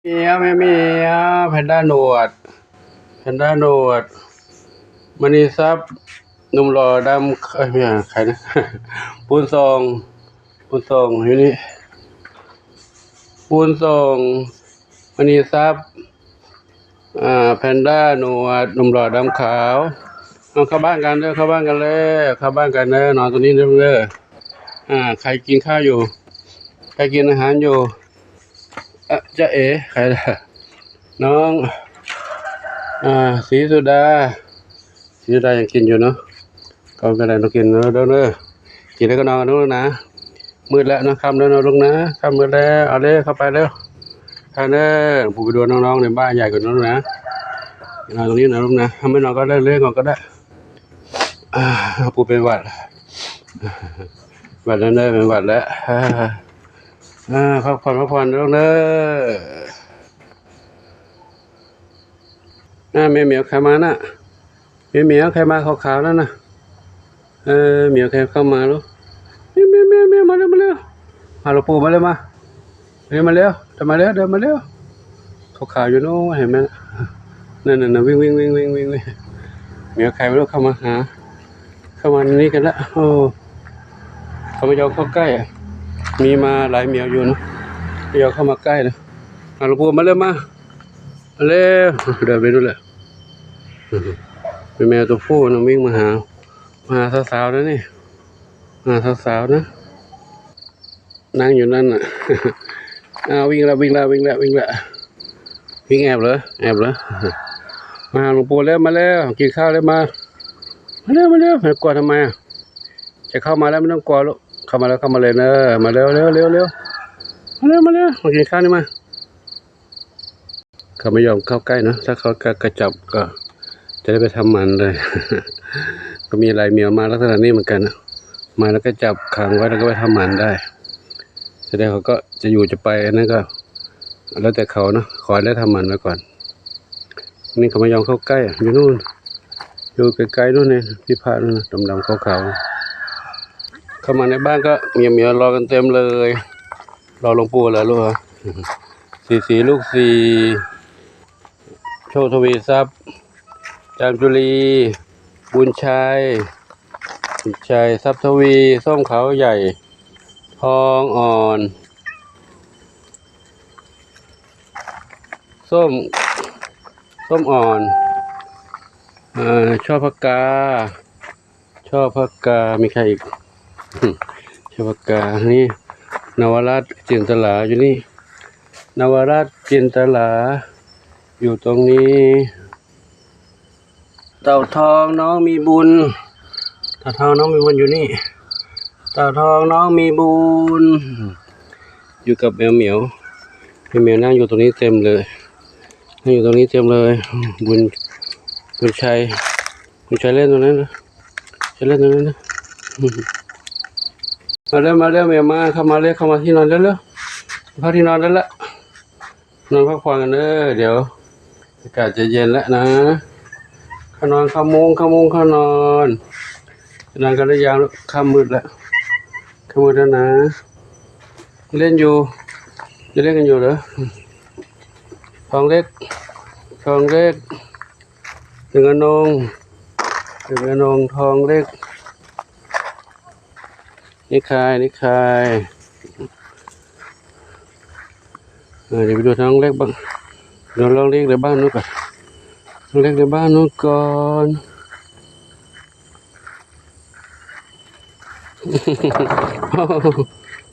ເມຍ ແມ່ເມຍ ແພນດ້າໜວດ ແພນດ້າໜວດ ມະນີຊັບ ໜຸ່ມຫຼໍ່ດຳ ເອີຍ ແມ່ນໃຜນະ ປູນສ່ອງ ປູນສ່ອງຢູ່ນີ້ ປູນສ່ອງ ມະນີຊັບ ອາ ແພນດ້າໜວດ ໜຸ່ມຫຼໍ່ດຳຂາວ. ເອົາ ເຂົ້າບ້ານກັນເດີ ເຂົ້າບ້ານກັນແລ້ວ ເຂົ້າບ້ານກັນເດີ ນອນຕົງນີ້ເດີ ອາ ໃຄກິນຂ້າວຢູ່ ໃຄກິນອາຫານຢູ່ ອະ ຈະເອ ໃຄ ນ້ອງ ອາ ສີສຸດາ ສີສຸດາຍັງກິນຢູ່ເນາະ ກໍໄດ້ ຕ້ອງກິນເດີ ກິນແລ້ວກໍນອນເດີລູກນາ. ມືດແລ້ວນະ ຄ່ຳແລ້ວນະລູກນະ ຄ່ຳມືດແລ້ວ ເອົາເດີ ເຂົ້າໄປເດີ ທ່ານເດີ ຜູ້ໄປດູນ້ອງໆ ໃນບ້ານໃຫຍ່ກວ່ານັ້ນນະ ນອນຕົງນີ້ນະລູກນະ ໃຫ້ມັນນອນກໍໄດ້ ເລີກນອນກໍໄດ້ ອາ ຜູ້ເປັນຫວັດ ຫວັດແລ້ວເດີ ເປັນຫວັດແລ້ວ ອາ ພັກຜ່ອນ ພັກຜ່ອນເດີລູກເດີ. ອາ ແມ່ໝຽວໃຄມານະ ແມ່ໝຽວໃຄມາຂາວໆ ນັ້ນນະ ເອີ ໝຽວໃຄເຂົ້າມາລູກ ແມວໆໆ ມາເລັວ ມາເລັວ ຫາຫຼວງປູ່ມາເລັວ ມາ ເດີນມາເລັວ ເດີນມາເລັວ ເດີນມາເລັວ ຂາວໆ ຢູ່ເນາະ ເຫັນໄໝ ນັ້ນໆ ວິ່ງໆໆ ວິ່ງໆ ໝຽວໃຄມາລູກ ເຂົ້າມາຫາ ເຂົ້າມານີ້ກັນລະ ໂອ້ ເຂົາບໍ່ຍອມເຂົ້າໃກ້ ມີມາຫຼາຍໝຽວຢູ່ເນາະ ບໍ່ຍອມເຂົ້າມາໃກ້ນະ ຫາຫຼວງປູ່ມາເລັວ ມາ ເລັວ ເດີນໄປດູ້ແຫຼະ ແມ່ໂຕຜູ້ນະ ວິ່ງມາຫາ ມາຫາສາວໆ ນະນີ້ ມາຫາສາວໆ ນະ ນັ່ງຢູ່ນັ້ນນະ ອ້າວ ວິ່ງລະ ວິ່ງລະ ວິ່ງລະ ວິ່ງລະ ວິ່ງແອບເລີຍ ແອບເລີຍ ມາຫາຫຼວງປູ່ແລ້ວ ມາແລ້ວ ກິນຂ້າວແລ້ວ ມາ ມາເລັວ ມາເລັວ ມາກົວທຳໄມອະ ຈະເຂົ້າມາແລ້ວ ບໍ່ຕ້ອງກົວລູກ ເຂົ້າມາແລ້ວ ເຂົ້າມາເລີຍເດີ ມາເລັວ ເລັວ ເລັວ ເລັວ ມາເລັວ ມາເລັວ ມາກິນຂ້າວນີ້ມາ. ເຂົາບໍ່ຍອມເຂົ້າໃກ້ເນາະ ຖ້າເຂົາກະ ກະຈັບກໍຈະໄດ້ໄປທຳໝັນເລີຍ ກໍມີຫຼາຍໝຽວມາລັກສະນະນີ້ເໝືອນກັນ ມາແລ້ວກໍຈັບຂັງໄວ້ ແລ້ວກໍໄປທຳໝັນໄດ້ ສະແດງເຂົາກໍຈະຢູ່ຈະໄປ ອັນນັ້ນກໍແລ້ວແຕ່ເຂົາເນາະ ຂໍໃຫ້ໄດ້ທຳໝັນໄວ້ກ່ອນ. ນີ້ເຂົາບໍ່ຍອມເຂົ້າໃກ້ ຢູ່ນູ້ນ ຢູ່ໄກໆ ນູ້ນເດ ທີ່ພະນັ້ນນະ ດຳໆ ຂາວໆ ເຂົ້າມາໃນບ້ານກໍໝຽວໆ ລໍກັນເຕັມເລີຍ ລໍຫຼວງປູ່ແລ້ວລູກ ສີສີລູກສີ ໂຊກທະວີຊັບ ຈາມຈຸລີ ບຸນໄຊ ບຸນໄຊ ຊັບທະວີ ສົ້ມຂາວໃຫຍ່ ທອງອ່ອນ ສົ້ມ ສົ້ມອ່ອນ ເອີ ຊ່ອພະກາ ຊ່ອພະກາ ມີໃຄອີກ? ຊ່ອພະກາ ນີ້ ນະວະລັດ ຈິນຕະລາ ຢູ່ນີ້ ນະວະລັດ ຈິນຕະລາ ຢູ່ຕົງນີ້ ເຕົາທອງນ້ອງມີບຸນ ເຕົາທອງນ້ອງມີບຸນຢູ່ນີ້ ເຕົາທອງນ້ອງມີບຸນ ຢູ່ກັບແມວໝຽວ ແມວໝຽວນັ່ງຢູ່ຕົງນີ້ເຕັມເລີຍ ນັ່ງຢູ່ຕົງນີ້ເຕັມເລີຍ ບຸນ ບຸນໄຊ ບຸນໄຊເຫຼັ້ນຕົງນັ້ນນະ ໄຊເຫຼັ້ນຕົງນັ້ນນະ ມາເດີ ມາເດີ ແມວມາ ເຂົ້າມາເລີຍ ເຂົ້າມາທີ່ນອນເລັວໆ ເຂົ້າທີ່ນອນໄດ້ລະ ນອນພັກຜ່ອນກັນເດີ ດຽວອາກາດຈະເຢັນແລ້ວນະ ເຂົ້ານອນ ເຂົ້າມຸ້ງ ເຂົ້າມຸ້ງ ເຂົ້ານອນ ນອນກັນໄດ້ຍັງ ຄ່ຳມືດແລ້ວ ຄ່ຳມືດແລ້ວນະ ເລ່ນຢູ່ ຈະເລ່ນກັນຢູ່ເດີ ທອງເລັກ ທອງເລັກ ເດັກອະນົງ ເດັກອະນົງ ທອງເລັກ ນີ້ຄາຍ ນີ້ຄາຍ ເອີ ດຽວໄປດູທາງເລັກບ້າງ ດູທາງເລັກໃນບ້ານນູ້ນກ່ອນ ທາງເລັກໃນບ້ານນູ້ນກ່ອນ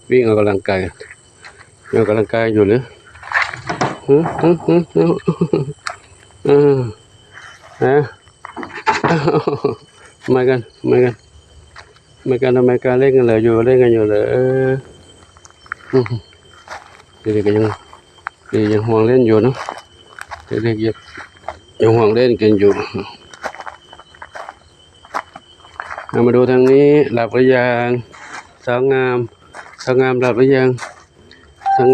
ວິ່ງອອກກຳລັງກາຍ ອອກກຳລັງກາຍຢູ່ເນາະ ຮຶ ຮຶ ຮຶ ຮຶ ເອີ ຮະ ມາກັນ ມາກັນ ມາກັນ ມາກັນ ເຫຼັ້ນກັນເລີຍຢູ່ ເຫຼັ້ນກັນຢູ່ເລີຍ ເອີ ເດັກໆ ກໍຍັງ ເດັກຍັງຫ່ວງເຫຼັ້ນຢູ່ເນາະ ເດັກໆ ຍັງ ຍັງຫ່ວງເຫຼັ້ນກັນຢູ່ ເອົາ ມາດູທາງນີ້ ຫຼັບຫຼືຍັງ ສາວງາມ ສາວງາມ ຫຼັບຫຼືຍັງ? ທັງ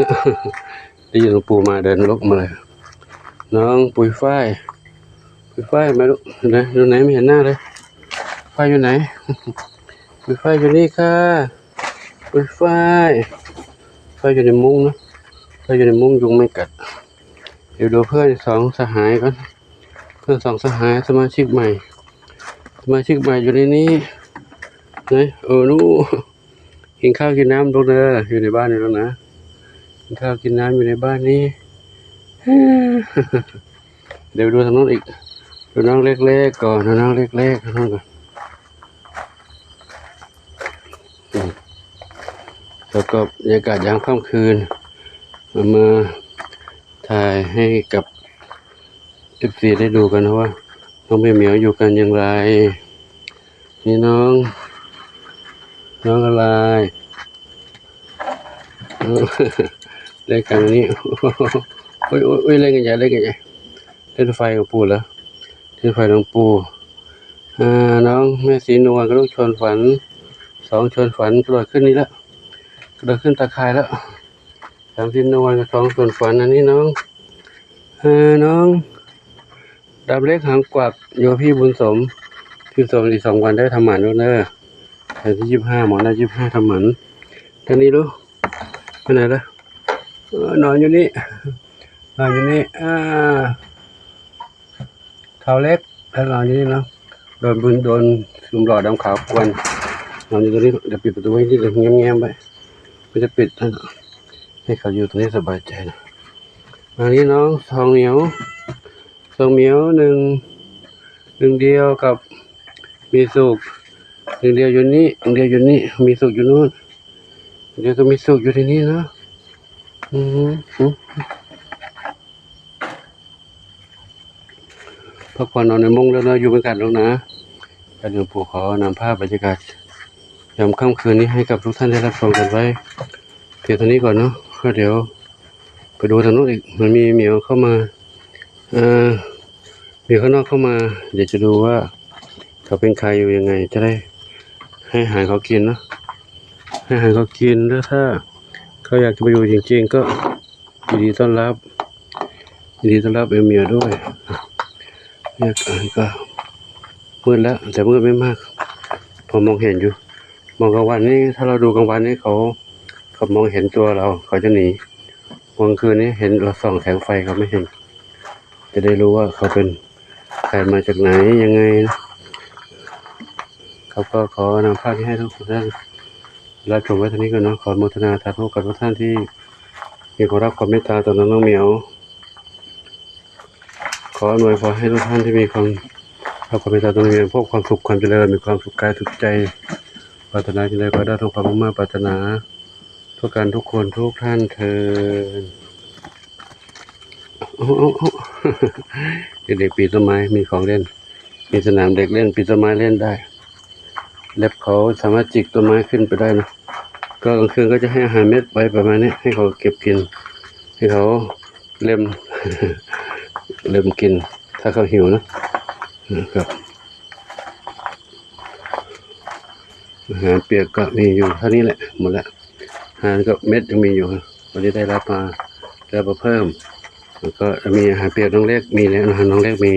ໄດ້ຍິນຫຼວງປູ່ມາເດີນລົກມາເລີຍ ນ້ອງປຸຍຝ້າຍ ປຸຍຝ້າຍ ມາລູກ ຢູ່ໃນ ຢູ່ໃນ ບໍ່ເຫັນໜ້າເລີຍ ຝ້າຍຢູ່ໃນ? ປຸຍຝ້າຍຢູ່ນີ້ຄ່ະ ປຸຍຝ້າຍ ຝ້າຍຢູ່ໃນມຸ້ງເນາະ ຝ້າຍຢູ່ໃນມຸ້ງ ຍຸງໄມ່ກັດ ດຽວດູເພື່ອນສອງສະຫາຍກ່ອນ ເພື່ອນສອງສະຫາຍ ສະມາຊິກໃໝ່ ສະມາຊິກໃໝ່ຢູ່ໃນນີ້ ເອີ ໜູ ກິນຂ້າວກິນນ້ຳລູກເດີ ຢູ່ໃນບ້ານນີ້ລູກນະ ກິນຂ້າວກິນນ້ຳຢູ່ໃນບ້ານນີ້. ດຽວໄປດູທາງໂນ້ນອີກ ດູນ້ອງເລັກໆກ່ອນ ດູນ້ອງເລັກໆທາງໂນ້ນກ່ອນ. ອືມ ແລ້ວກໍບັນຍາກາດຍາມຄ່ຳຄືນ ເອົາມາຖ່າຍໃຫ້ກັບ ເອັຟຊີ ໄດ້ດູກັນເນາະວ່າ ນ້ອງແມວໝຽວຢູ່ກັນຢ່າງໃດ. ນີ້ນ້ອງ ນ້ອງອາລາຍ ເອີ ເຫຼັ້ນກັນນີ້ ໂອ້ຍ ໂອ້ຍ ໂອ້ຍ ເຫຼັ້ນກັນໃຫຍ່ ເຫຼັ້ນກັນໃຫຍ່ ເຫຼັ້ນໄຟຂອງປູ່ເລີ ເຫຼັ້ນໄຟຂອງປູ່. ອ່າ ນ້ອງແມ່ສີນວນກັບລູກຊວນຝັນ ສອງຊວນຝັນ ກະໂດດຂຶ້ນນີ້ລະ ກະໂດດຂຶ້ນຕາຂ່າຍລະ. ສາມສິບນວນກັບສອງຊວນຝັນ ອັນນີ້ນ້ອງ ເອີ ນ້ອງດຳເລັກຫາງກວັກ ຢູ່ກັບພີ່ບຸນສົມ ພີ່ບຸນສົມອີກສອງວັນໄດ້ທຳໝັນແລ້ວເດີ ວັນທີຊາວຫ້າ ໝໍນັດຊາວຫ້າທຳໝັນ. ທາງນີ້ດູ ໄປໄຫນລະ ເອີ ນອນຢູ່ນີ້ ນອນຢູ່ນີ້ ອ່າ ທ້າວເລັກ ແລ້ວນອນຢູ່ນີ້ເນາະ ໂດນບຸນ ໂດນສຸມຫຼໍ່ດຳຂາວກວນ ນອນຢູ່ຕົງນີ້. ດຽວປິດປະຕູໃຫ້ ແງມໆໄວ້ ມັນຈະປິດ ໃຫ້ເຂົາຢູ່ຕົງນີ້ສະບາຍໃຈນະ. ອັນນີ້ນ້ອງຊອງໝຽວ ຊອງໝຽວ ໜຶ່ງ ໜຶ່ງດຽວກັບມີສຸກ ໜຶ່ງດຽວຢູ່ນີ້ ໜຶ່ງດຽວຢູ່ນີ້ ມີສຸກຢູ່ໂນ້ນ ໜຶ່ງດຽວກັບມີສຸກຢູ່ທີ່ນີ້ເນາະ. ອືມ ອືມ ພັກຜ່ອນນອນໃນມຸ້ງແລ້ວເນາະ ຢູ່ເມືອງການດອກນາ. ການເດີນພູ ຂໍນຳພາບບັນຍາກາດຍາມຄ່ຳຄືນນີ້ໃຫ້ກັບທຸກທ່ານໄດ້ຮັບຊົມກັນໄວ້ພຽງເທົ່ານີ້ກ່ອນເນາະ. ແລ້ວດຽວໄປດູທາງໂນ້ນອີກ ມັນມີໝຽວເຂົ້າມາ ເອີ ໝຽວຂ້າງນອກເຂົ້າມາ ດຽວຈະດູວ່າເຂົາເປັນໃຄຢູ່ຍັງໄງ ຈະໄດ້ໃຫ້ອາຫານເຂົາກິນເນາະ ໃຫ້ອາຫານເຂົາກິນ. ແລ້ວຖ້າເຂົາຢາກຈະມາຢູ່ຈິງໆ ກໍ ຍິນດີຕ້ອນຮັບ ຍິນດີຕ້ອນຮັບເອເມຍດ້ວຍ. ເນຍ ອັນນີ້ກໍມືດແລ້ວ ແຕ່ມືດໄມ່ມາກ ພໍມອງເຫັນຢູ່. ມອງກາງວັນນີ້ ຖ້າເຮົາດູກາງວັນນີ້ ເຂົາ ເຂົາມອງເຫັນຕົວເຮົາ ເຂົາຈະໜີ. ມອງກາງຄືນນີ້ ເຫັນ ເຮົາສ່ອງແສງໄຟ ເຂົາໄມ່ເຫັນ. ຈະໄດ້ຮູ້ວ່າເຂົາເປັນໃຜ ມາຈາກໃນ ຍັງໄງ. ເຂົາກໍຂໍນຳພາບນີ້ໃຫ້ທຸກຄົນໄດ້ ລາຊົມໄວ້ເທົ່ານີ້ກ່ອນເນາະ. ຂໍອະໂມທະນາສາທຸກັບທຸກທ່ານທີ່ມີຄວາມຮັກຄວາມເມດຕາຕໍ່ນ້ອງໝຽວ. ຂໍອຳນວຍພອນໃຫ້ທຸກທ່ານທີ່ມີຄວາມຮັກຄວາມເມດຕາຕໍ່ນ້ອງໝຽວ ພົບຄວາມສຸກຄວາມຈະເລີນ ມີຄວາມສຸກກາຍສຸກໃຈ ປາດຖະໜາສິ່ງໃດຂໍໃຫ້ໄດ້ສົມຄວາມມຸ່ງມາດປາດຖະໜາ ທຸກທ່ານທຸກຄົນທຸກທ່ານເທີ້ນ. ໂອ້ ໂອ້ ໂອ້ ເດັກໆປີນຕົ້ນໄມ້ ມີຂອງເຫຼັ້ນ ມີສະໜາມເດັກເຫຼັ້ນ ປີນຕົ້ນໄມ້ເຫຼັ້ນໄດ້. ເລັບເຂົາສາມາດຈິກຕົ້ນໄມ້ຂຶ້ນໄປໄດ້ເນາະ. ກໍກາງຄືນກໍຈະໃຫ້ອາຫານເມັດໄວ້ປະມານນີ້ ໃຫ້ເຂົາເກັບກິນ ໃຫ້ເຂົາເລັມ ເລັມກິນ ຖ້າເຂົາຫິວເນາະ. ເອີ ກໍ ອາຫານປຽກກໍມີຢູ່ເທົ່ານີ້ແຫຼະ ໝົດລະ. ອາຫານກັບເມັດຍັງມີຢູ່ ວັນນີ້ໄດ້ຮັບມາ ໄດ້ຮັບມາເພີ່ມ ແລ້ວກໍມີອາຫານປຽກນ້ອງເລັກ ມີແລ້ວ ອາຫານນ້ອງເລັກມີ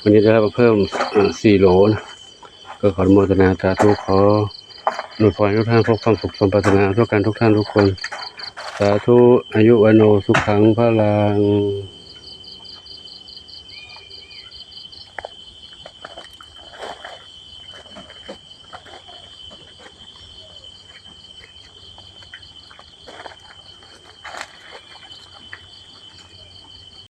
ວັນນີ້ໄດ້ຮັບມາເພີ່ມ ເອີ ສີ່ໂຫຼນະ. ກໍຂໍອະນຸໂມທະນາສາທຸ ຂໍອວຍພອນໃຫ້ທຸກທ່ານພົບຄວາມສຸກສົມປາດຖະໜາ ທຸກທ່ານທຸກຄົນ ສາທຸ ອາຍຸ ວັນໂນ ສຸຂັງ ພະລັງ.